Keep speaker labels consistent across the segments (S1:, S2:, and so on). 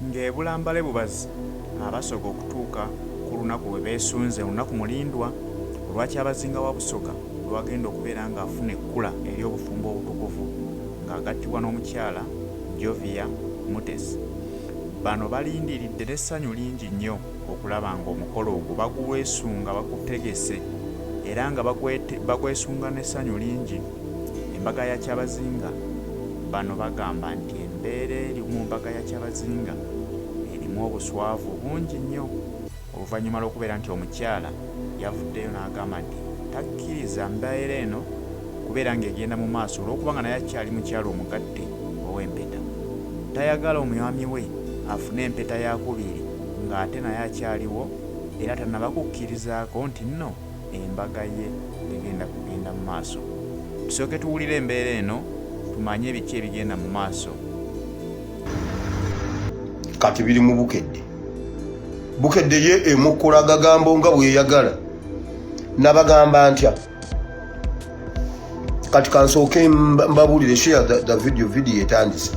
S1: Ng'ebula mbale bubazi Abasoga okutuuka ku lunaku lwe beesunze, olunaku mulindwa olwa Kyabazinga wa Busoga lw'agenda okubeera ng'afuna ekkula ery'obufumbo obutukuvu ng'agattibwa n'omukyala Jovia Mutesi. Bano balindiridde n'essanyu lingi nnyo okulaba ng'omukolo ogwo bagwesunga bagutegese era nga bagwesunga n'essanyu lingi. Embaga ya Kyabazinga Bano bagamba nti embeera eri mu mbaga ya Kyabazinga erimu obuswavu bungi nnyo oluvannyuma lw'okubeera nti omukyala yavuddeyo n'agamba nti takkiriza mbeera eno kubeera ng'egenda mu maaso olw'okuba nga naye akyali mukyala omugatte ow'empeta. Tayagala omwami we afune empeta yakubiri ng'ate naye akyaliwo era tannaba kukkirizaako nti nno embaga ye tegenda kugenda mu maaso. Tusooke tuwulire embeera eno tumanye biki ebigenda mu maaso.
S2: Kati biri mu Bukedde. Bukedde ye emukkola agagambo nga bweyagala. Nabagamba ntya? Kati kansooke mbabuulire, share the video, video etandise.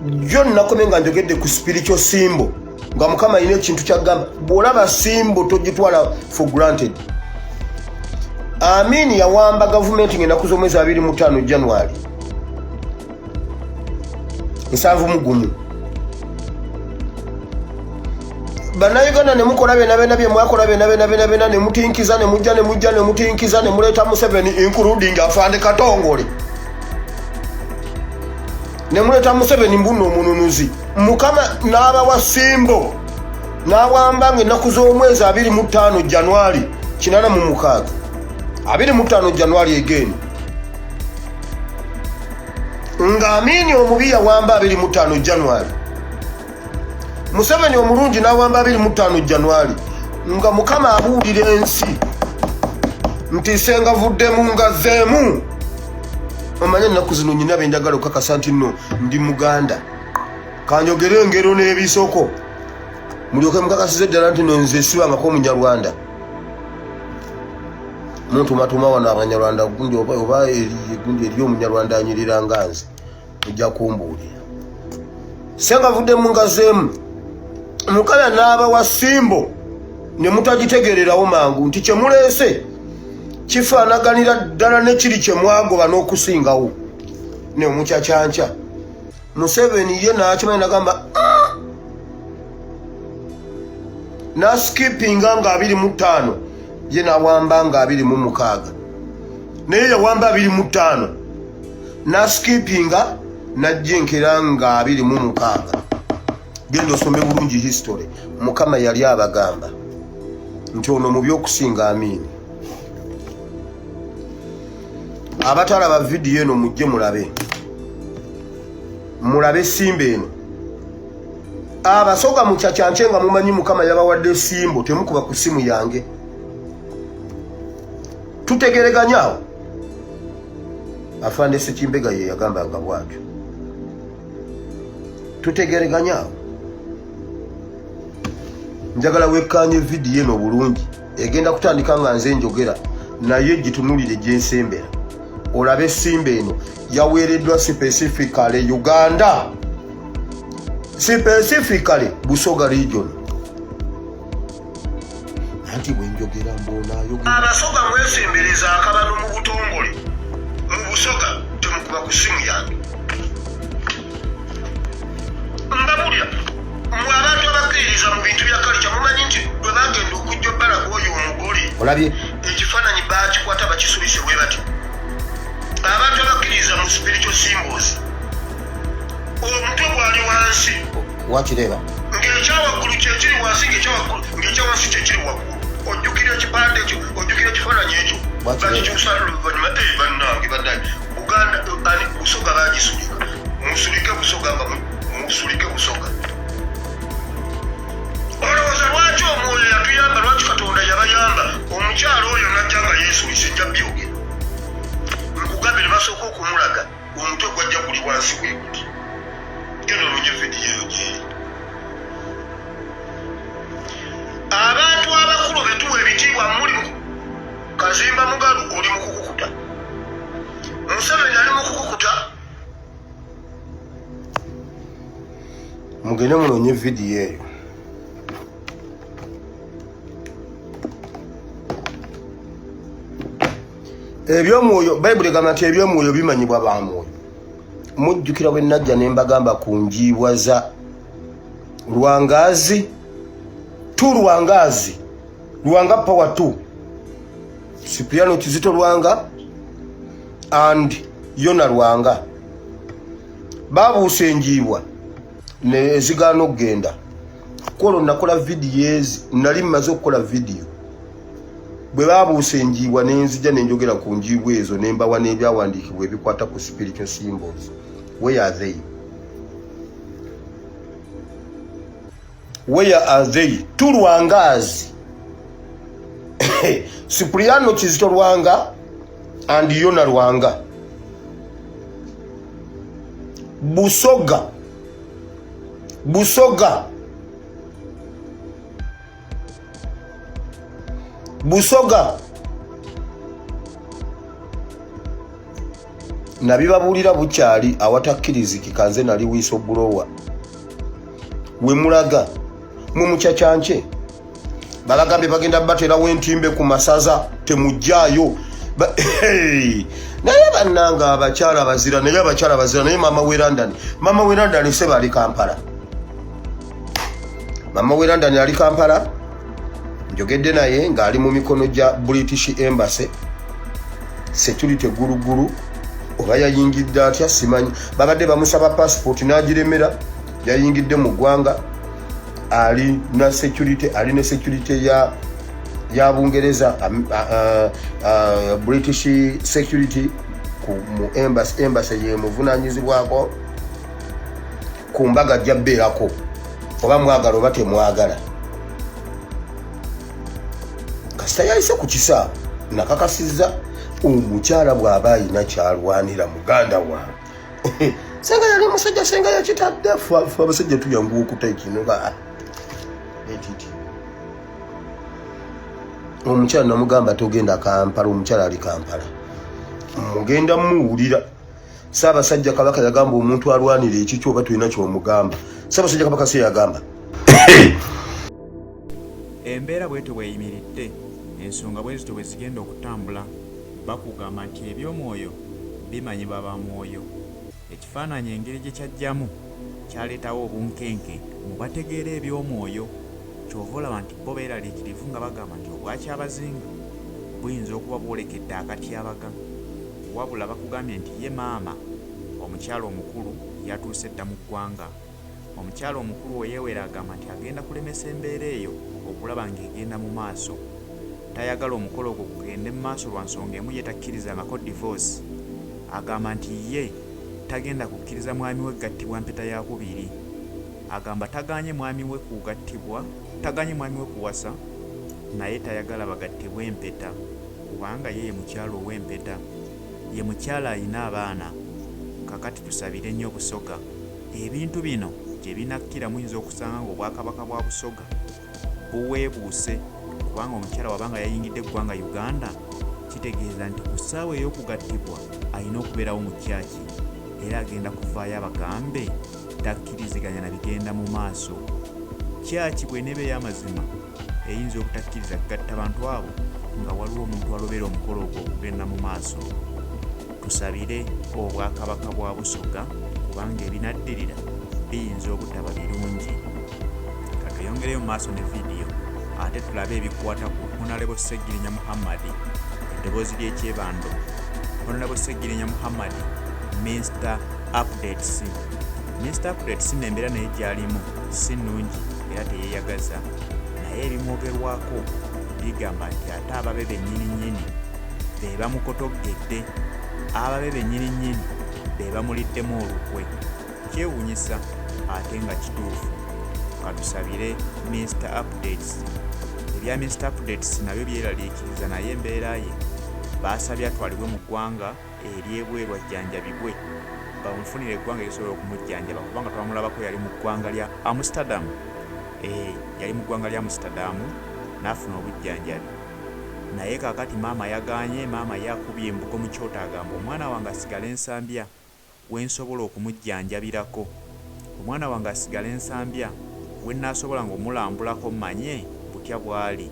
S2: Jjo nakomye nga njogedde ku spiritual symbol, nga Mukama alina ekintu kyagamba, bw'olaba symbol togitwala for granted. Amin yawamba gavumenti ng'ennaku z'omwezi 25 January 71. Bannayuganda ne mukola byonna byonna bye mwakola byonna byonna byonna byonna, ne mutinkiza, ne mujja, ne mujja, ne mutinkiza, ne muleeta Museveni, including Afande Katongole, ne muleeta Museveni mbunno omununuzi. Mukama n'abawa symbol, n'awamba ng'ennaku z'omwezi 25 January 86, 25 January again, nga Amini omubi yawamba 25 January, Museveni omulungi n'awamba 25 January, nga Mukama abuulira ensi nti senga vuddemu nga zeemu. Omanye ennaku zino nyina benjagala okukakasa nti nno ndi Muganda. Kanjogere engero n'ebisoko mulyoke mukakasize ddala nti no nze sibangako Omunyarwanda. Muntumatuma wano Abanyarwanda gundi oba gundi eri Omunyarwanda anyirira nga nze, mujja kumbuulira. Senga vuddemu nga zeemu, Mukama n'abawa symbol ne mutagitegererawo mangu nti kyemuleese kifaanaganira ddala nekiri kyemwagoba n'okusingawo ne omukyakyankya. Museveni ye n'akimanyi, nagamba, ah! Naskipinga nga 25, ye nawamba nga 26, naye yawamba 25, naskipinga najja enkera nga 26. Genda osome bulungi history. Mukama yali abagamba nti ono mubi okusinga Amiini. Abatalaba vidiyo eno mujje mulabe, mulabe symbol eno. Abasoga mukyakyanke nga mumanyi Mukama yabawadde symbol, temukuba ku simu yange. Tutegereganya awo. Afande Sekimbega ye yagambanga bwatyo. Tutegereganya awo. Njagala wekkaanye vidiyo eno bulungi, egenda kutandika nga nze njogera, naye gitunulire gyensembera olabe symbol eno yaweereddwa specifically Uganda, specifically Busoga region. Anti bwenjogera mbonaayo. Abasoga mwesembereza akabano mu butongole mu Busoga, temukuba ku simu yange. Mbabulira mwe abantu abakkiririza mu bintu bya kalica, mumanyi nti bwe bagenda okujja obbalaga oyo omugole,
S3: olabye
S2: ekifaananyi bakikwata bakisulise bwe bati. Abantu abakkiririza mu spiritual symbols, omutwe gwali wansi.
S3: Wakireeba.
S2: Ng'ekyawaggulu kyekiri wansi, ng'ekyawansi kyekiri waggulu. Ojjukira ekipande ekyo? Ojjukira ekifaananyi ekyo? Bakikyusa oluvannyuma. Bannange, bannange, Buganda ani Busoga bagisulika. Musulike Busoga, nga musulike Busoga. Olowooza lwaki omwoyo yatuyamba? Lwaki Katonda yabayamba omukyalo oyo najja nga yeesulise? Nja byogera nkugambye. Ne basooka okumulaga omutwe gwajja guli wansi bwe guti. Genda olunye vidiyo eyo gyeri. Abantu abakulu betuwa ebitiibwa, muli Kazimba Mugalu oli mukukukuta, Museveni ali mukukukuta. Mugende munoonye vidiyo eyo. Ebyomwoyo, Bayibuli egamba nti ebyomwoyo bimanyibwa ba mwoyo. Mujjukira bwe najja ne mbagamba ku njiibwa za Lwangazi tu Lwangazi Lwanga power 2 Cipriano Kizito Lwanga and Yona Lwanga babuusa enjiibwa nezigaana okugenda. Kwolwo nakola vidiyo ezi, nali mmaze okukola vidiyo bwe babuusa enjiibwa nenzija nenjogera ku njiibwa ezo nembawa n'ebyawandiikibwa ebikwata ku spiritual symbols. Where are they? Where are they? Tulwangaazi Cipriano Kizito Lwanga and Yona Lwanga. Busoga, Busoga, Busoga. Nabibabuulira bukyali awatakkirizikika, nze nali wiiso bulowa we mulaga mwe mukyakyanke. Balagambye bagenda baterawo entimbe ku masaza, temujjaayo. Naye bannanga abakyala bazira, naye abakyala bazira. Naye maama we London, maama we London seba ali Kampala, maama we London ali Kampala. Njogedde naye ng'ali mu mikono gya British Embassy security gulugulu, oba yayingidde atya simanyi. Babadde bamusaba passport n'agiremera, yayingidde mu ggwanga, ali na security, ali ne security ya Bungereza, British security ku mu embassy, embassy yemuvunanyizibwako ku mbaga ajja bbeerako, oba mwagala oba temwagala. Kasita yayise ku kisaawe nakakasizza omukyala bw'aba alina kyalwanira muganda wange. Senga yali musajja, senga yakitadde. Fe abasajja tuyanguwa okuta ekino nga etiti. Omukyala namugamba togenda Kampala, omukyala ali Kampala, mugenda muwulira. Ssaabasajja Kabaka yagamba omuntu alwanira ekikyo oba tulina kyomugamba. Ssaabasajja Kabaka si yagamba.
S1: Embeera bwetyo bweyimiridde, ensonga bwezityo bwezigenda okutambula, bakugamba nti eby'omwoyo bimanyibwa ba mwoyo. Ekifaananyi engeri gye kyajjamu kyaleetawo obunkenke mu bategeera eby'omwoyo. Ky'ova olaba nti bo beeraliikirivu nga bagamba nti Obwakyabazinga buyinza okuba bwolekedde akatyabaga. Wabula bakugambye nti ye maama omukyala omukulu yatuuse dda mu ggwanga. Omukyala omukulu weyeewera agamba nti agenda kulemesa embeera eyo okulaba ng'egenda mu maaso. Tayagala omukolo ogwo gugende mu maaso lwa nsonga emu ye takkirizangako divorce. Agamba nti ye tagenda kukkiriza mwami we kugattibwa mpeta ya kubiri. Agamba tagaanye mwami we kugattibwa tagaanye mwami we kuwasa naye tayagala bagattibwe empeta kubanga ye ye mukyala ow'empeta. Ye mukyala alina abaana. Kakati tusabire nnyo Busoga. Ebintu bino gye binakkira muyinza okusanga ng'Obwakabaka bwa Busoga buweebuuse kubanga omukyala waba nga yayingidde eggwanga Uganda kitegeeza nti ku ssaawa ey'okugattibwa alina okubeerawo mu kyaki era agenda kuvaayo abagambe takkiriziganya na bigenda mu maaso. Kyaki bw'eneeba ey'amazima eyinza obutakkiriza kugatta bantu abo nga waliwo omuntu alobera omukolo ogwo okugenda mu maaso. Tusabire Obwakabaka bwa Busoga kubanga ebinaddirira biyinza obutaba birungi. Katweyongereyo mu maaso ne vidiyo ate tulabe ebikwata ku Honalebo Ssegirinya Muhammad, eddoboozi ly'ekyebando. Honalebo Ssegirinya Muhammad, Minsita Updates. Minsita Updates nno embeera naye gy'alimu si nnungi era teyeeyagaza, naye ebimwogerwako bigamba nti ate ababe bennyini nnyini be bamukotoggedde, ababe bennyini nnyini be bamuliddemu olukwe. Kyewuunyisa ate nga kituufu. Katusabire Mister Updates. Ebya Mister Updates nabyo byeraliikiriza naye embeera ye baasabye atwalibwe mu ggwanga ery'ebweru ajjanjabibwe bamufunire eggwanga erisobola okumujjanjaba kubanga twamulabako yali mu ggwanga lya Amsterdam. Ee, yali mu ggwanga lya Amsterdam n'afuna obujjanjabi. Naye kaakati maama yagaanye, maama ye akubye embugo mu kyoto agamba omwana wange asigale Nsambya we nsobola okumujjanjabirako. Omwana wange asigale Nsambya we nnaasobolanga omulambulako mmanye butya bw'ali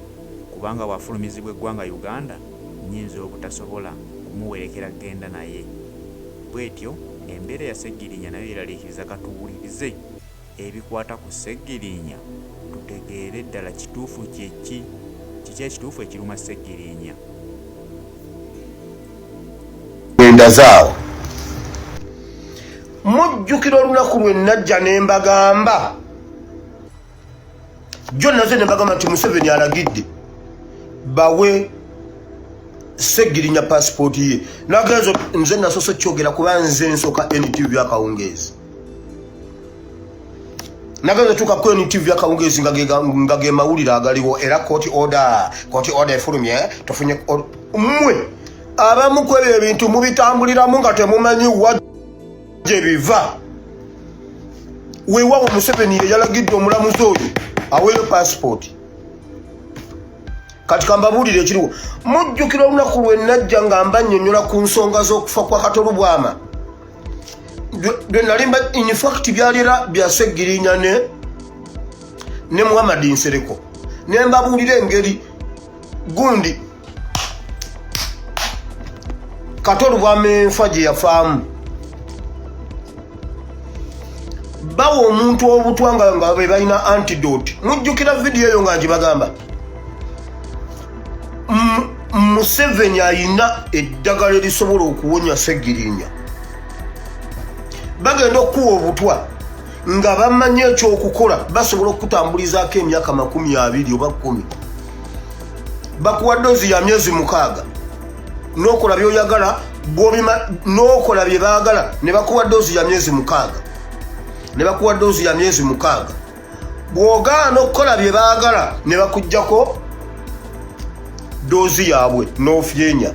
S1: kubanga bw'afulumizibwa eggwanga Uganda nnyinza obutasobola kumuwerekera kugenda naye. Bw'etyo embeera ya Ssegirinya nayo yeraliikiriza katuwulirize ebikwata ku Ssegirinya tutegeere ddala kituufu kye ki, kiki ekituufu ekiruma Ssegirinya.
S2: Wendaze awo. Mujjukira olunaku lwe najja ne mbagamba jjo naze ne mbagamba nti Museveni alagidde bawe Ssegirinya pasipooti ye nagenzo nze nasoose kyogera kuba nze nsooka NTV akawungeezi nagenze tuuka ku NTV akawungeezi nga ge mawulire agaliwo era kooti order kooti order efulumye tufunye mmwe abamu ku ebyo ebintu mubitambuliramu nga temumanyi wa gye biva wewawo Museveni ye yalagidde omulamuzi oyo aweeyo pasipooti kati kambabuulire ekiriwo mujjukira olunaku lwe najja nga mbannyonnyola ku nsonga z'okufa kwa Katolubwama lwe nali mba infact byalira bya Ssegirinya ne Muhammad Nsereko ne mbabuulira engeri gundi Katolubwama enfa gye yafaamu bawa omuntu obutwa nga nga be balina antidote mujjukira vidiyo eyo nga ngibagamba Museveni ayina eddagala erisobola okuwonya Ssegirinya bagenda okukuwa obutwa nga bamanyi ekyokukola basobola okukutambulizaako emyaka 20 oba 10 bakuwa dozi ya myezi 6 n'okola byoyagala n'okola bye baagala ne bakuwa dozi ya myezi 6 ne bakuwa dozi ya myezi 6 bw'ogaana okukola bye baagala ne bakuggyako doozi yaabwe n'ofyenya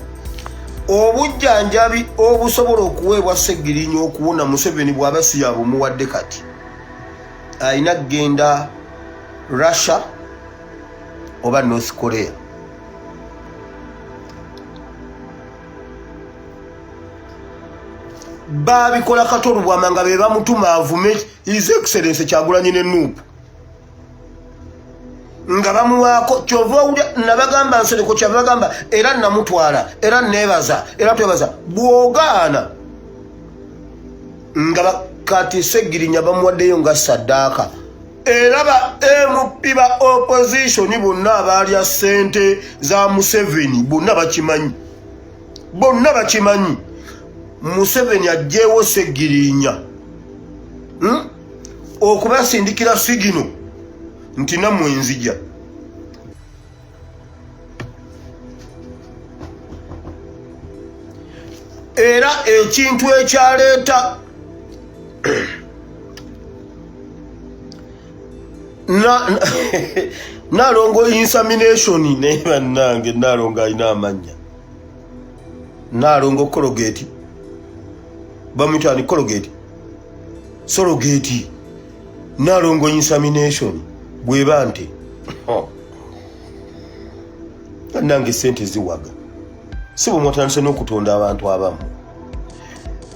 S2: obujjanjabi obusobola okuweebwa Ssegirinya okuwona Museveni bw'aba si yabumuwadde kati alina kugenda Russia oba North Korea. Babikola Kato Lubwama nga be bamutuma avume His Excellency Kyagulanyi ne Nup nga bamuwaako kyova owulya nabagamba Nsereko kyava bagamba era namutwala era nebaza era twebaza bwogaana nga kati Ssegirinya bamuwaddeyo nga saddaaka era ba MP ba opposition bonna abaalya ssente za Museveni bonna bakimanyi bonna bakimanyi Museveni aggyewo Ssegirinya okubasindikira sigino nti nammwe nzija era ekintu ekyaleeta Nalongo insemination naye bannange Nalongo alina amannya Nalongo Colgate bamuyita ni Colgate Sologate Nalongo insemination bweba nti bannange sente ziwaga si bwe mwatandise n'okutonda abantu abamu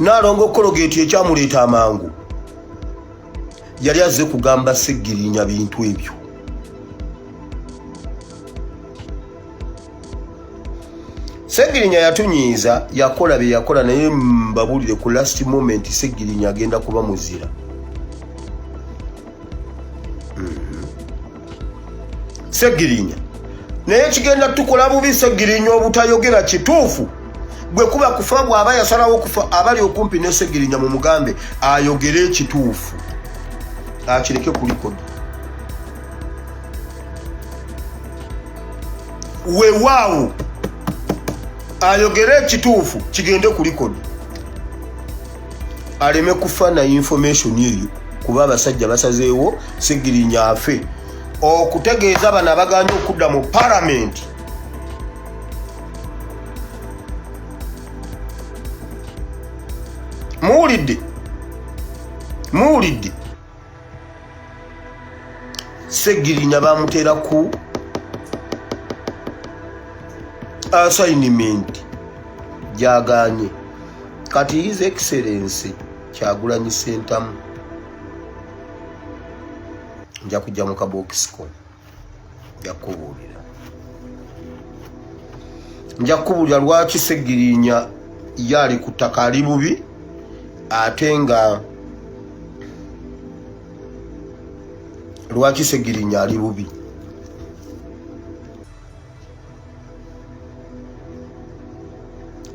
S2: Nalongo Colgate ekyamuleeta amangu yali azze kugamba Ssegirinya bintu ebyo Ssegirinya yatunyiiza yakola bye yakola naye mbabulire ku last moment Ssegirinya agenda kuba muzira Ssegirinya naye kigenda tukola bubi Ssegirinya obutayogera kituufu gwe kuba kufa bw'aba yasalawo kufa abali okumpi ne Ssegirinya mu mugambe ayogere ekituufu akireke kulikodi wewaawo ayogere ekituufu kigende kulikodi aleme kufa na information eyo kuba abasajja basazeewo Ssegirinya afe okutegeeza bano abaganye okudda mu palamenti muwulidde muwulidde Ssegirinya bamuteera ku assignment gyaganye kati His Excellency Kyagulanyi Ssentamu. Nja kujja mu kabokisi ko, nja kukubuulira, nja kukubuulira lwaki Segirinya ye ali ku ttaka ali bubi, ate nga lwaki Segirinya ali bubi.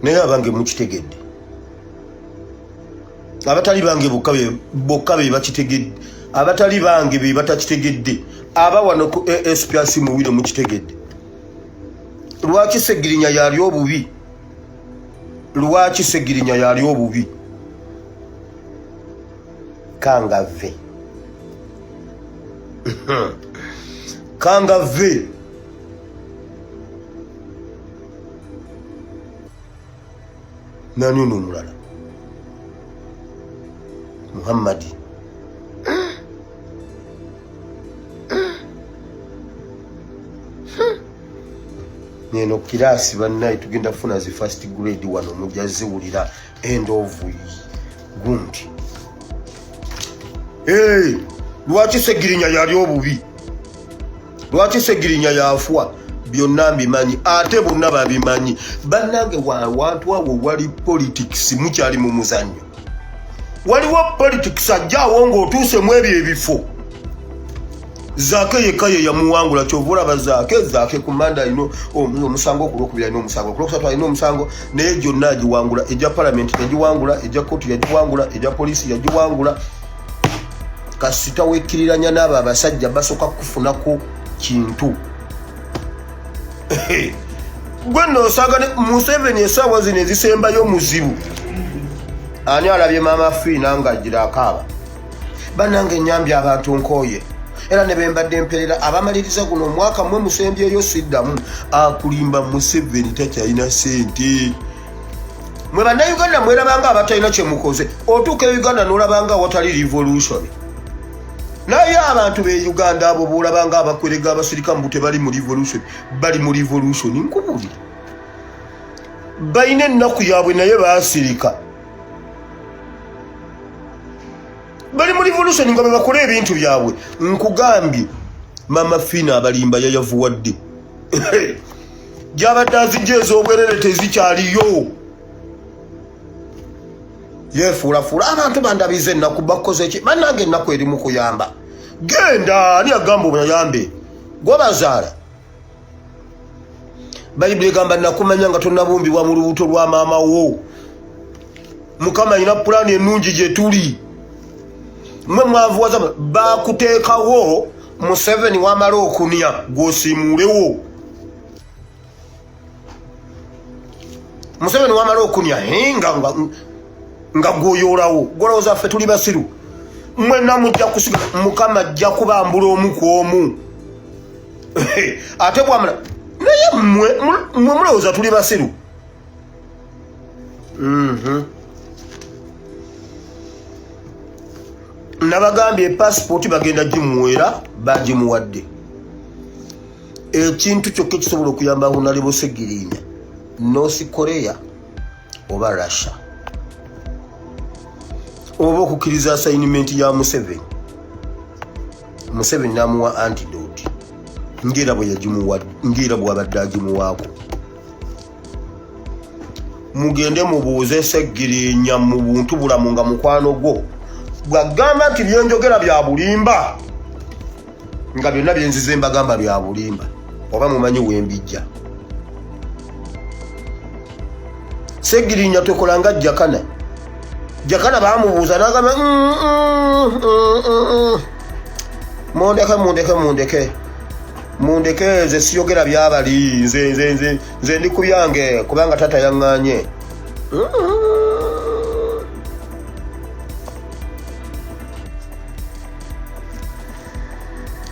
S2: Naye abange mukitegedde, abatali bange bokka be bakitegedde, abatali bange be batakitegedde, aba wano ku ASPRC muwire mukitegedde lwaki Segirinya yali obubi, lwaki Segirinya yali obubi. Kangave, kangave. Nani ono omulala? Muhammadi. Neno kirasi bannaye, tugenda kufuna zi first grade wano, mujja ziwulira. End of gundi. Hey, lwaki Segirinya yali obubi? Lwaki Segirinya yafwa? Byonna mbimanyi, ate bonna babimanyi. Bannange, wantu awo wali politics, mukyali mu muzannyo. Waliwo politics ajjaawo ng'otuuse mu ebyo ebifo. Zaake yekka ye yamuwangula. Kyova olaba Zaake, Zaake ku manda alina omusango, okulwokubiri alina omusango, okulwokusatu alina omusango, naye gyonna agiwangula. Ejja palamenti yagiwangula, ejja kooti yagiwangula, ejja poliisi yagiwangula. Kasita wekkiriranya n'abo abasajja, basooka kukufunako kintu. Gwe noosanga Museveni esaawa zino ezisembayo muzibu. Ani alabye Maama Fiina ng'agira akaaba? Bannange, nyambye abantu, nkooye, era ne bembadde mperera abamaliriza guno omwaka mwe musembyeyo siddamu. Akulimba. Museveni takyalina sente. Mwe Bannayuganda mwerabanga abatalina kyemukoze. Otuuka e Uganda n'olabanga awatali revolution, naye abantu be Uganda abo boolabanga abakwerega abasirika mbu tebali mu revolution, bali mu revolution. Nkubulira, balina ennaku yaabwe, naye baasirika. Bali mu revolution nga bebakola ebintu byabwe. Nkugambye, Mama Fiina abalimba, yayavuwadde. Gyabadde azijja ez'obwerere tezikyaliyo. Yefuulafuula abantu bandabiza ennaku. Bakoze ki bannange? Ennaku erimu kuyamba. Genda, ani agamba obayambe? Gwebazaala. Bayibuli egamba, nakumanya nga tonabumbibwa mu lubuto lwa maama wo. Mukama alina pulaani ennungi gye tuli. Mwe mwavuwaza, bakuteekawo. Museveni wamala okunya, gwosiimuulewo. Museveni wamala okunya nga nga gwoyoolawo. Gwolowooza ffe tuli basiru? Mwenna mujja kusiga. Mukama ajja kubambula omu ku omu, ate bwamala. Naye mmwe mwe mulowooza tuli basiru? Nabagambye, pasipooti bagenda gimuweera, bagimuwadde. Ekintu kyokka ekisobola okuyamba Honorable Segirinya, North Korea oba Russia, oba okukkiriza assignment ya Museveni. Museveni namuwa antidote ngaera bwe yagimuwa, ngaera bwabadde agimuwaako. Mugende mubuuze Segirinya mu buntu bulamu nga mukwano gwo, bwagamba nti byenjogera bya bulimba, nga byonna byenzize mbagamba bya bulimba, oba mumanyi wembijja. Segirinya tokolanga Jakana. Jakana bamubuuza nagamba, mundeke, mundeke, mundeke, mundeke, nze siyogera byabali, nze nze nze nze ndi ku byange kubanga taata yaŋŋaanye."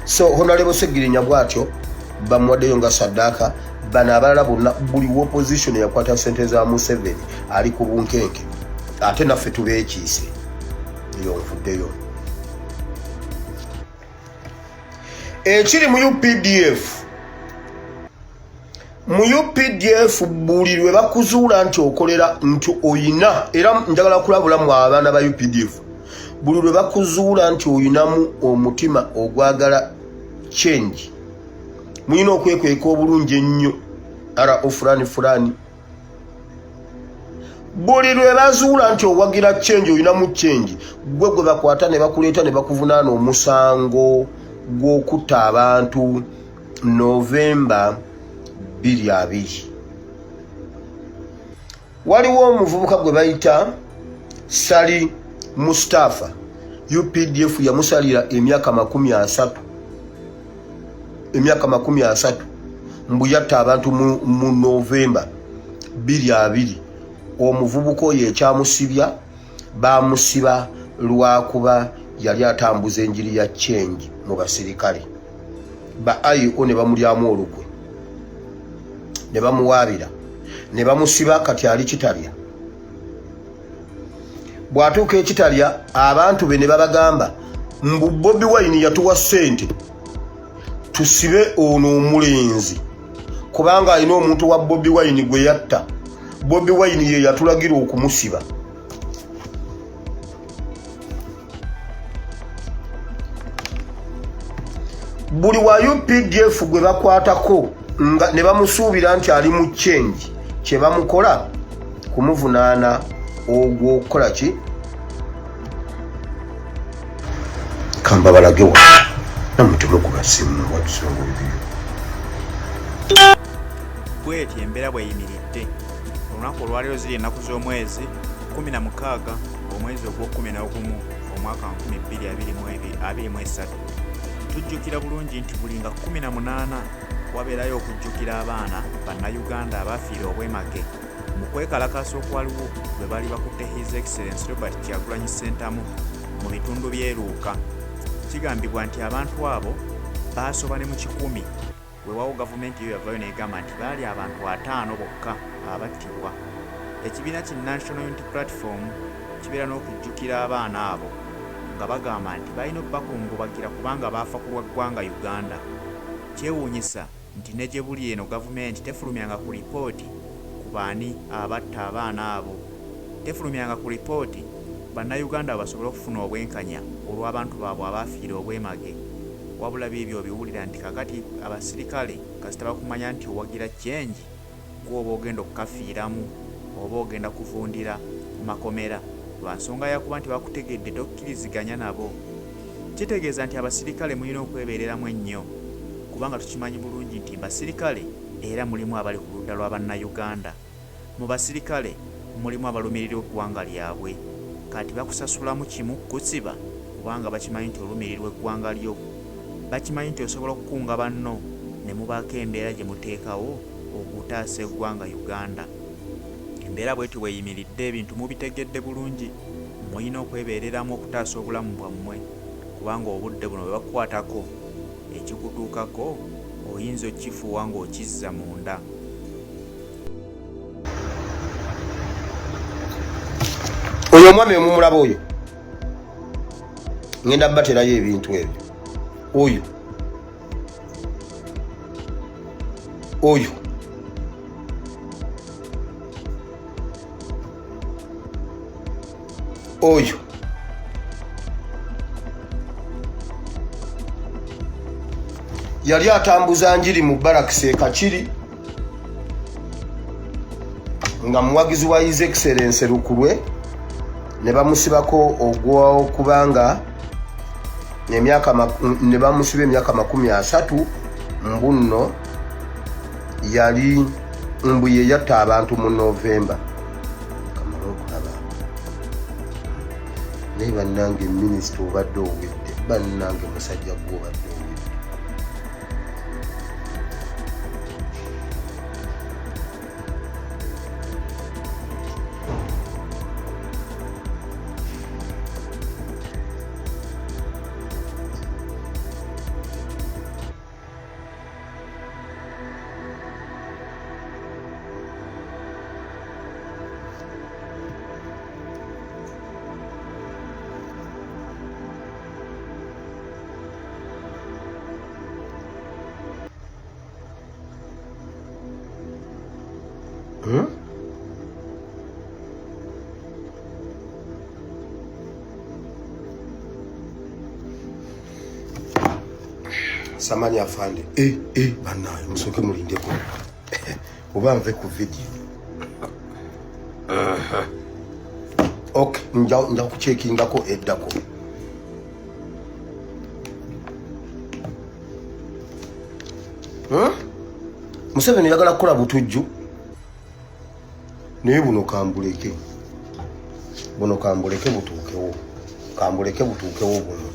S2: So Honorable Segirinya bwatyo bamuwaddeyo nga saddaaka. Bano abalala bonna, buli opposition yakwata sente za Museveni ali ku bunkenke, ate naffe tubeekiise. Eyo nvuddeyo. Ekiri mu UPDF, mu UPDF buli lwe bakuzuula nti okolera, nti oyina, era njagala kulabula mu abaana ba UPDF, Buli lwe bakuzuula nti olinamu omutima ogwagala change, mulina okwekweka obulungi ennyo. Ara ofulani fulani, buli lwe bazuula nti owagira change, olinamu change, gwe gwe bakwata ne bakuleeta ne bakuvunaana omusango gw'okutta abantu Novemba 20. Waliwo omuvubuka gwe bayita Sali Mustafa, UPDF yamusalira emyaka 30, emyaka 30, mbu yatta abantu mu Novemba 20. Omuvubuka oyo ekyamusibya, bamusiba lwakuba yali atambuza enjiri ya change mu basirikale ba IO, ne bamulyamu olukwe ne bamuwaabira ne bamusiba. Kati ali Kitalya. Bw'atuuka ekitalya, abantu be ne babagamba mbu Bobi Wine yatuwa ssente tusibe ono omulenzi kubanga alina omuntu wa Bobi Wine gwe yatta. Bobi Wine ye yatulagira okumusiba. Buli wa UPDF gwe bakwatako nga ne bamusuubira nti ali mu change, kye bamukola kumuvunaana ogw'okukola ki? Kambabalagewa namwe, temukuba simu watusonga ebyo.
S1: Bweti embeera bweyimiridde olunaku olwaleero, ziri ennaku z'omwezi 16, omwezi ogw'okumu, omwaka 2023. Tujjukira bulungi nti buli nga 18 wabeerayo okujjukira abaana Bannayuganda abafiira obwemage mu kwekalakaasa okwaliwo bwe baali bakutte His Excellence Robert Kyagulanyi Ssentamu mu bitundu by'e Luuka. Kigambibwa nti abantu abo baasoba ne mu 100. Weewaawo gavumenti yo yavaayo n'egamba nti baali abantu 50 bokka abattibwa. Ekibiina ki National Unity Platform kibeera n'okujjukira abaana abo nga bagamba nti balina obbakungubagira kubanga baafa ku lwa ggwanga Uganda. Kyewuunyisa nti ne gye buli eno gavumenti tefulumyanga ku lipooti ku baani abatta abaana abo. Tefulumyanga ku lipooti Bannayuganda basobole okufuna obwenkanya olw'abantu baabwe abaafiira obwemage. Wabula biibyo obiwulira nti kakati abasirikale kasita bakumanya nti owagira change, gwe oba ogenda okukafiiramu oba ogenda kuvundira makomera lwa nsonga yakuba nti bakutegedde tokkiriziganya nabo. Kitegeeza nti abasirikale mulina okwebeereramu ennyo kubanga tukimanyi bulungi nti mbasirikale era mulimu abali ku ludda lwa Bannayuganda. Mu basirikale mulimu abalumirirwa eggwanga lyabwe. Kati bakusasulamu kimu kukusiba kubanga bakimanyi nti olumirirwa eggwanga lyo. Bakimanyi nti osobola okukunga banno ne mubaako embeera gye muteekawo okutaasa eggwanga Uganda. Embeera bwetyo bweyimiridde, ebintu mubitegedde bulungi, mulina okwebeereramu okutaasa obulamu bwammwe kubanga obudde buno bwe bakukwatako ekikutuukako oyinza okukifuuwa ng'okizza munda.
S2: Oyo omwami omumulaba oyo, ngenda baterayo ebintu ebyo. Oyo oyo yali atambuza njiri mu barakisi ekakiri nga muwagizi wa His Excellence Lukulwe, ne bamusibako ogwokubanga emyaka, ne bamusiba emyaka 30, mbu nno yali mbu ye yatta abantu mu Novemba. Kamala okulaba naye bannange, minisita obadde owedde, bannange, musajja gwe obadde owedde. Hmm? Samani afande e e banaye musooke mulindeko oba nve ku vidiyo. Ok, nja kukyekingako eddako. Hmm? Museveni yagala kukola butujju naye buno kambuleke, buno kambuleke butuukewo, kambuleke butuukewo buno.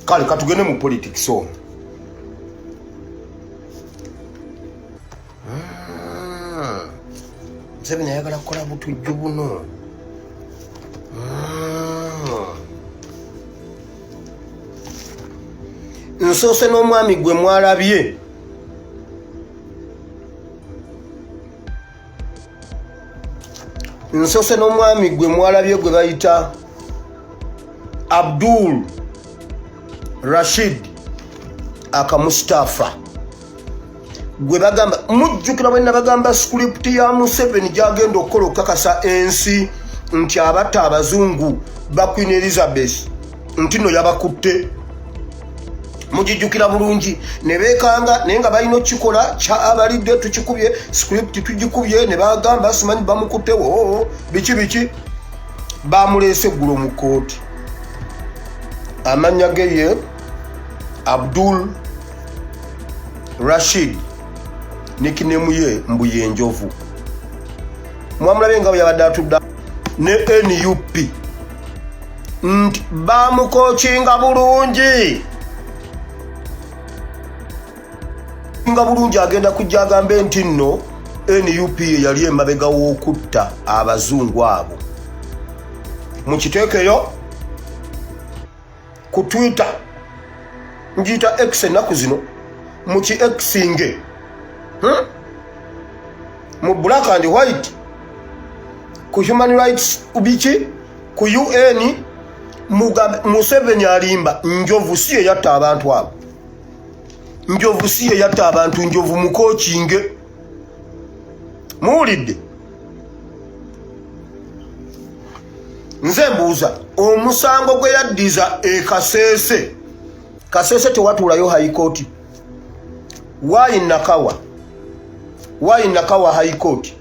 S2: Kale katugende mu politics ono. Museveni ayagala kukola butujju buno. Nsoose n'omwami gwe mwalabye nsoose n'omwami gwe mwalabye gwe bayita Abdul Rashid Akamustafa gwe bagamba, mujjukira bwe nabagamba script ya Museveni gyagenda okukola okukakasa ensi nti abatta abazungu ba Queen Elizabeth nti no yabakutte, mugijjukira bulungi. Ne beekanga naye nga balina okukikola kya abalidde, tukikubye script tugikubye, ne bagamba simanyi bamukutte oo biki biki, bamuleese eggulo mu kkooti. Amannya ge ye Abdul Rashid, nickname ye mbu ye Njovu. Mwamulabye nga bwe yabadde atudda ne NUP nti bamukokinga bulungi nga bulungi, agenda kujja agambe nti nno NUP ye yali emabega w'okutta abazungu abo. Mukiteekeyo ku Twitter, ngiyita X ennaku zino, muki Xinge, Mu black and white ku human rights biki ku UN, Museveni alimba. Njovu si ye yatta abantu abo, Njovu si ye yatta abantu, Njovu mukokinge. Muwulidde? Nze mbuuza, omusango gwe yaddiza e Kasese, Kasese tewatuulayo high court, why Nakawa? Why Nakawa high court?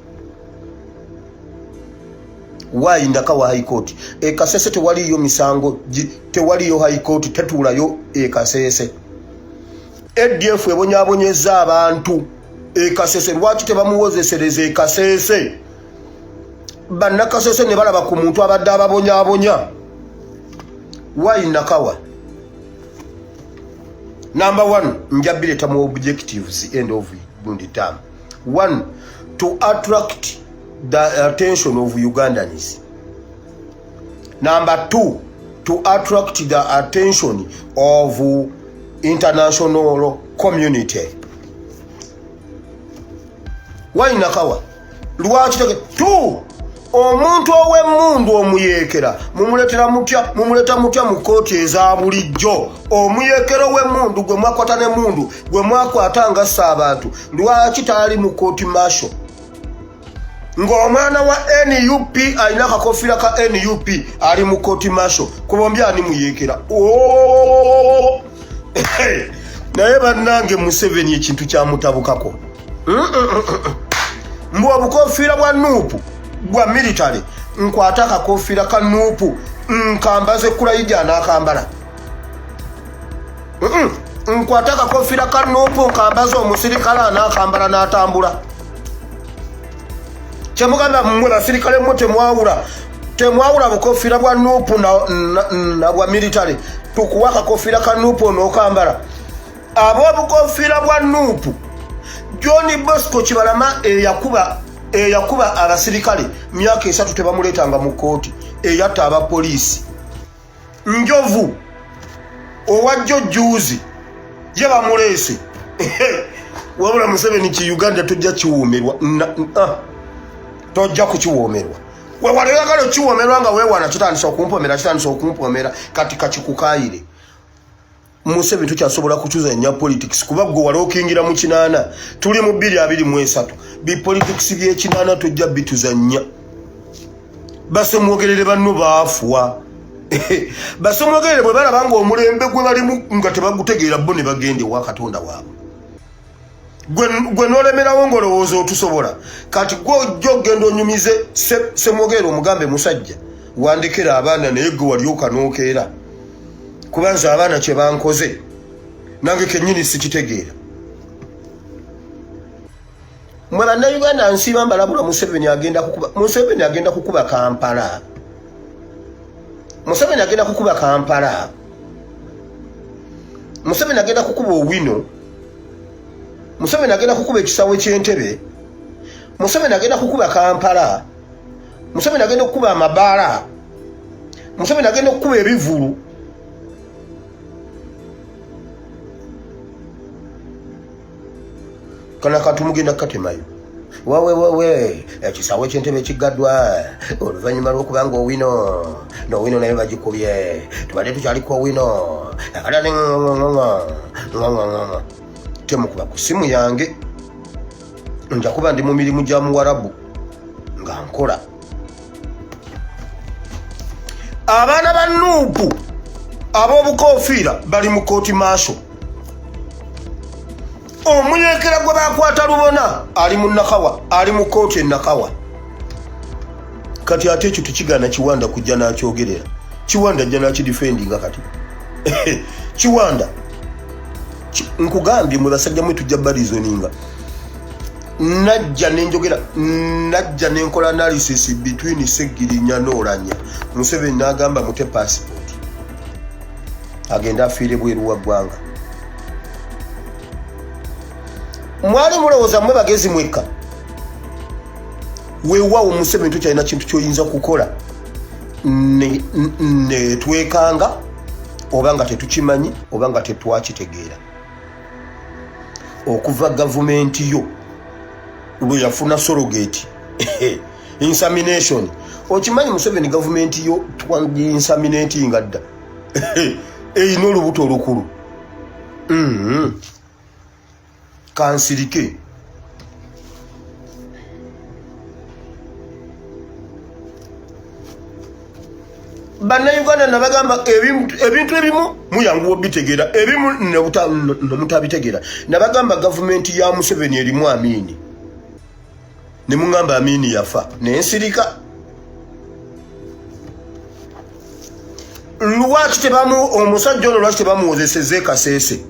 S2: Why Nakawa high court? E Kasese tewaliyo misango, tewaliyo high court, tetuulayo e Kasese. ADF ebonyabonyeza abantu e Kasese, lwaki tebamuwozesereza e Kasese? Bannakasese ne balaba ku muntu abadde ababonyabonya. Why Nakawa? Number one, nja bireeta mu objectives, end of gundi term. One, to attract the attention of Ugandans. Number two, to attract the attention of international community. Why Nakawa? Lwaki tege two, omuntu ow'emmundu omuyeekera mumuleetera mutya? Mumuleeta mutya mu kkooti eza bulijjo? Omuyeekera ow'emmundu gwe mwakwata n'emmundu gwe mwakwata nga ssa abantu, lwaki taali mu kooti martial? Ng'omwana wa NUP alina akakofiira ka NUP ali mu kooti martial, ku bombi ani muyeekera? Oh! Naye bannange, Museveni ekintu kyamutabukako. Mbu obukofiira bwa NUP bwa military, nkwate akakofiira ka NUP nkambaze Kulayija anaakambala? Nkwate akakofiira ka NUP nkambaze omusirikale anaakambala n'atambula? Kyemugamba mmwe basirikale mmwe temwawula, temwawula bukofiira bwa NUP na bwa military. Tukuwa akakofiira ka NUP onookambala? Ab'obukofiira bwa NUP, John Bosco Kibalama eyakuba eyakuba abasirikale myaka 3 tebamuleetanga mu kkooti, eyatta abapoliisi. Njovu owajjo juuzi ye bamuleese. Wabula Museveni, ki Uganda tojja kiwoomerwa, tojja kukiwoomerwa. Wewala oyagala okiwoomerwa nga weewana, kitandisa okumpomera, kitandisa okumpomera, kati kakikukayire. Museveni tukyasobola kutuzanya politics, kuba gwe wali okingira mu 80, tuli mu 2023. Bipolitics by'ekinaana tojja bituzanya. Basemwogerere banno baafuwa. Basemwogerere bwe balaba nga omulembe gwe balimu nga tebagutegeera, bo ne bagenda ewa Katonda waabwe. Gwe n'olemerawo ng'olowooza otusobola. Kati gwe ojja okugenda onyumize Semwogerere, omugambe, musajja wandekera abaana, naye gwe walyoka n'okeera, kuba nze abaana kye bankoze nange kennyini sikitegeera. Mwe Bannayuganda, nsiiba mbalabula, Museveni agenda kukuba, Museveni agenda kukuba Kampala, Museveni agenda kukuba Kampala, Museveni agenda kukuba Owino, Museveni agenda kukuba ekisawe ky'Entebe, Museveni agenda kukuba Kampala, Museveni agenda okukuba amabaala, Museveni agenda okukuba ebivulu. Kana kantu mugenda kukatemayo. Wawe wawe, ekisawo eky'Entebe kiggaddwa oluvannyuma lw'okuba nga Owino n'Owino nayo bagikubye. Tubadde tukyaliko Owino. Temukuba ku simu yange, nja kuba ndi mu mirimu gya Muwarabu nga nkola. Abaana ba Nuupu ab'obukofiira bali mu kooti maaso. Omuyekera gwe bakwata lubona ali mu Nakawa, ali mu kooti e Nakawa kati. Ate ekyo tekigaana Kiwanda kujja n'akyogerera. Kiwanda ajja n'akidifendinga. Kati Kiwanda, nkugambye, mwe basajja mwe tujja barizoninga. Najja nenjogera, najja nenkola analysis between Segirinya n'Olanya. Museveni n'agamba mute passport, agende afiire bweru wa ggwanga. Mwali mulowooza mmwe bagezi mwekka. Weewaawo, Museveni tokyalina kintu kyoyinza kukola netwekanga oba nga tetukimanyi oba nga tetwakitegeera. Okuva gavumenti yo lwe yafuna surrogate insemination, okimanyi Museveni gavumenti yo twainseminatinga dda, erina olubuto olukulu. Kansirike. Bannayuganda, nabagamba ebintu ebimu muyanguwa obitegeera, ebimu nemutabitegeera. Nabagamba gavumenti ya Museveni erimu Amiini, ne muŋŋamba Amiini yafa, nensirika. Lwaki tebamu omusajja ono, lwaki tebamuwozeseza Ekaseese?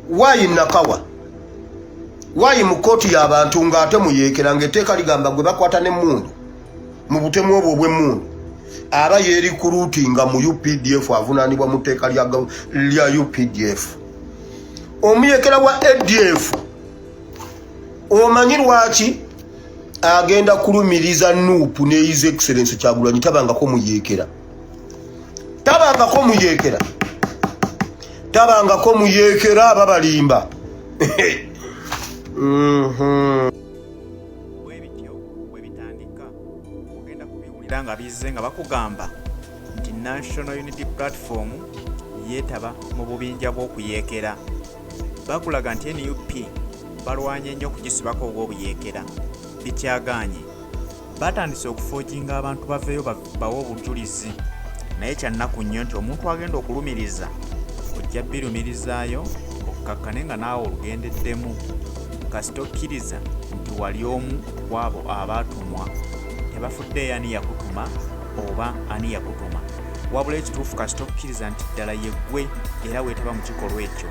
S2: Waayi Nakawa, waayi mu kooti y'abantu ng'ate muyeekera, ng'etteeka ligamba gwe bakwata n'emmundu mu butemu obwo obw'emmundu aba yeerikuruutinga mu UPDF, avunaanibwa mu tteeka lya UPDF. Omuyekera wa ADF, omanyi lwaki agenda kulumiriza Nuupu ne His Excellence Kyagulanyi? Tabangako muyeekera, tabangako muyeekera, tabangako muyeekera, babalimba.
S1: Bwe bityo bwe bitandika, ogenda kubiwulira nga bizze nga bakugamba nti National Unity Platform yeetaba mu bubinja bw'okuyeekera. Bakulaga nti NUP balwanye nnyo okugisibako ogw'obuyeekera, bikyagaanye. Batandise okufoojinga abantu baveeyo bawe obujulizi, naye kya nnaku nnyo nti omuntu agenda okulumiriza ojja birumirizaayo okkakkane nga naawe olugendeddemu, kasita okkiriza nti wali omu ku abo abaatumwa. Tebafuddeeyo ani yakutuma oba ani yakutuma, wabula ekituufu kasita okkiriza nti ddala yeggwe era weetaba mu kikolwa ekyo.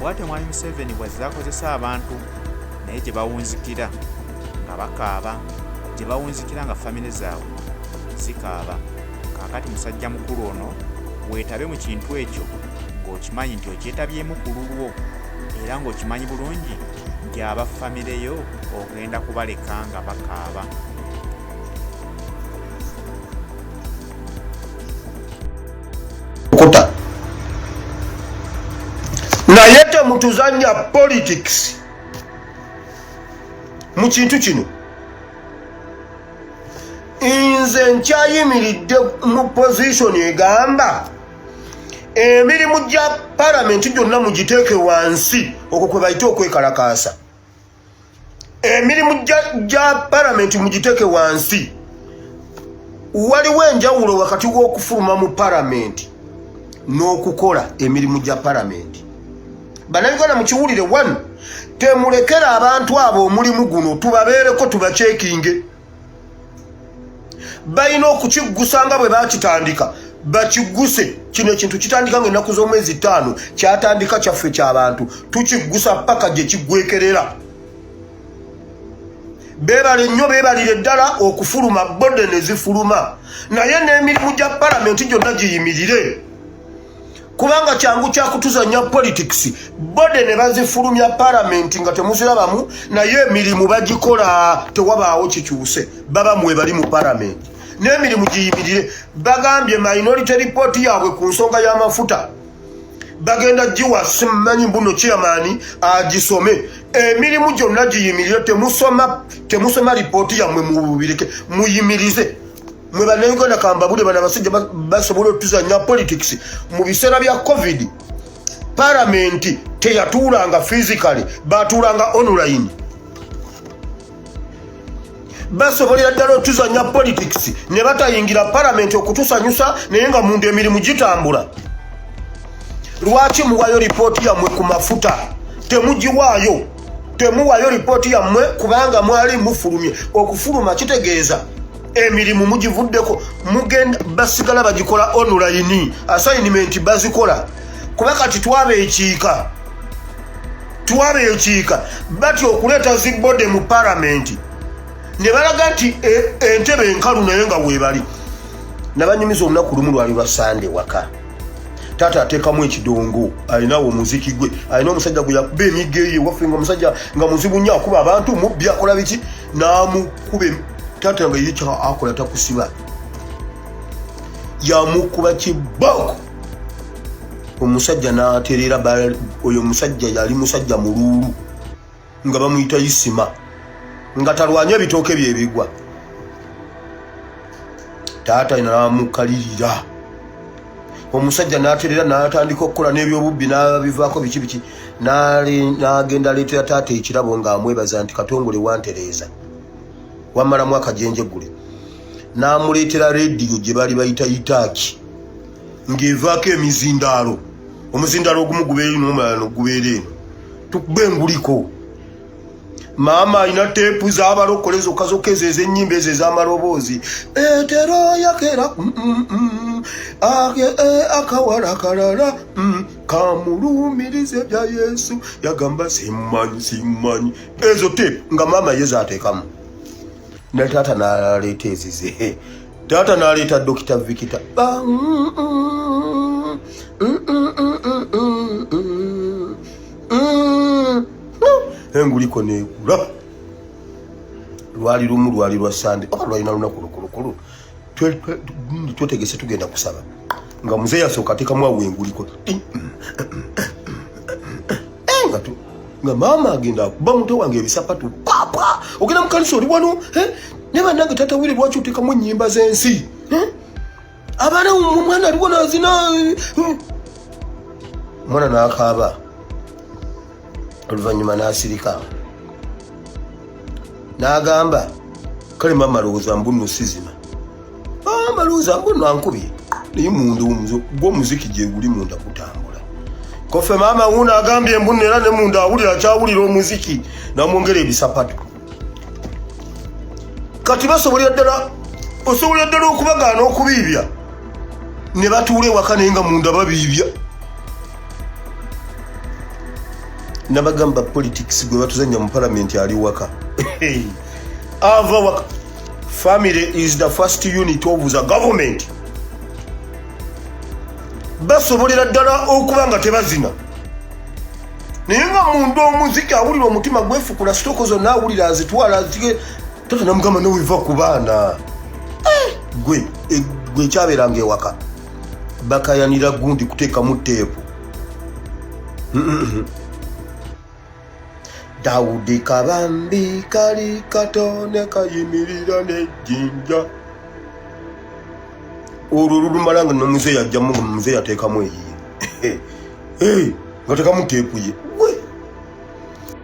S1: Bw'atyo Mwami Museveni bw'azze akozesa abantu, naye gye bawunzikira nga bakaaba, gye bawunzikira nga famire zaabwe zikaaba. Kaakati musajja mukulu ono, weetabe mu kintu ekyo ng'okimanyi nti okyetabyemu ku lulwo, era ng'okimanyi bulungi nti aba famire yo ogenda kubaleka nga bakaaba.
S2: Kuta naye temutuzanya politics mu kintu kino. Nze nkyayimiridde mu position egamba emirimu gya palamenti gyonna mugiteeke wansi, okwo kwe bayita okwekalakaasa. Emirimu gya palamenti mugiteeke wansi. Waliwo enjawulo wakati w'okufuluma mu palamenti n'okukola emirimu gya palamenti. Bannayuganda mukiwulire, one, temulekera abantu abo omulimu guno, tubabeereko, tubacekinge. Balina okukiggusa nga bwe bakitandika, bakigguse. Kino ekintu kitandika nga ennaku z'omwezi 5 kyatandika, kyaffe ky'abantu, tukiggusa paka gye kiggwekerera. Beebale nnyo, beebalire ddala okufuluma, body ne zifuluma, naye n'emirimu gya palamenti gyonna giyimirire, kubanga kyangu kyakutuzanya politics. Body ne bazifulumya palamenti nga temuzirabamu, naye emirimu bagikola, tewabaawo kikyuse, baba mwe bali mu palamenti, n'emirimu giyimirire. Bagambye minority report yaabwe ku nsonga y'amafuta bagenda giwa simanyi mbuno chairman agisome. Emirimu gyonna giyimirire, temusoma, temusoma ripooti yammwe, mubireke, muyimirize. Mwe Bannayuganda kambabule, bano abasajja basobola otuzanya politics. Mu biseera bya COVID palamenti teyatuulanga physically, batuulanga online. Basobolera ddala otuzanya politics ne batayingira palamenti okutusanyusa, naye nga munda emirimu gitambula. Lwaki muwayo ripooti yammwe ku mafuta? Temugiwaayo, temuwaayo ripooti yammwe, kubanga mwali mufulumye. Okufuluma kitegeeza emirimu mugivuddeko, mugenda basigala bagikola online, assignment bazikola. Kuba kati twabeekiika, twabeekiika batya okuleeta zi body mu palamenti ne balaga nti entebe enkalu, naye nga weebali. Nabanyumiza olunaku lumu, lwali lwa Sande, waka taata ateekamu ekidongo, alinawo omuziki gwe, alina omusajja gwe yakuba emigga eyo ewaffe, nga omusajja nga muzibu nnyo, akuba abantu, mubbi, akola biki, n'amukuba. Taata nga ye akola takusiba, yamukuba kibooko, omusajja n'aterera. Oyo omusajja yali musajja muluulu nga bamuyita Isima, nga talwanya ebitooke byebigwa. Taata namukalirira, omusajja n'aterera, n'atandika okukola n'ebyobubbi n'abivaako, biki biki, n'agenda aleetera taata ekirabo ng'amwebaza nti, "Katongole wantereeza, wamalamu akajenjegule." N'amuleetera rediyo gye baali bayita Itaaki, ng'evaako emizindaalo, omuzindaalo ogumu gubeera eno, omulala nogubeera eno, tukuba enguliko. Maama alina teepu z'abalokole zokka zokka, ezo ez'ennyimba, ezo ez'amaloboozi, etero yakera akawala kalala kamulumirize bya Yesu, yagamba simanyi, simanyi. Ezo teepu nga maama ye zaateekamu, ne taata n'aleeta ezize. Taata n'aleeta Dokita Vikita. Enguliko negula. Lwali lumu, lwali lwa Sande oba lwalina lunaku lukulukulu, twetegese tugenda kusaba, nga muzeeyi asooka ateekamu awo enguliko, nga nga maama agenda akuba muto wange ebisapatu, "Papa, ogenda mu kanisa, oli wano ne bannange." "Tata wire, lwaki oteekamu ennyimba z'ensi? Abaana, omwana aliwo nazina." Omwana n'akaaba, oluvannyuma n'asirika, n'agamba, "Kale maama, lowooza mbu nno sizina, maama lowooza mbu nno ankubye, naye munda gw'omuziki gye guli munda gutambula." Kofe maama wuuno agambye mbu nno era ne munda awulira, akyawulira omuziki, namwongera ebisapatu. Kati basobolera ddala, osobolera ddala okubagaana okubiibya ne batuula ewaka, naye nga munda babiibya. Nabagamba politics gwe batuzanya mu palamenti ali waka, ava waka. Family is the first unit of the government. Basobolera ddala okuba nga tebazina, naye nga munda omuziki awulira, omutima gwefukula, sitoko zonna awulira azitwala. Tata namugamba, "Noweva ku baana." Gwe gwe ekyabeeranga ewaka bakayanira gundi kuteekamu teepu. Dawudi kabambi kali katone kayimirira nejjinja, olwo lulumala nga nomuzeeyi ajjamu, nga muzeeyi ateekamu eyiye, nga teekamu teepu ye.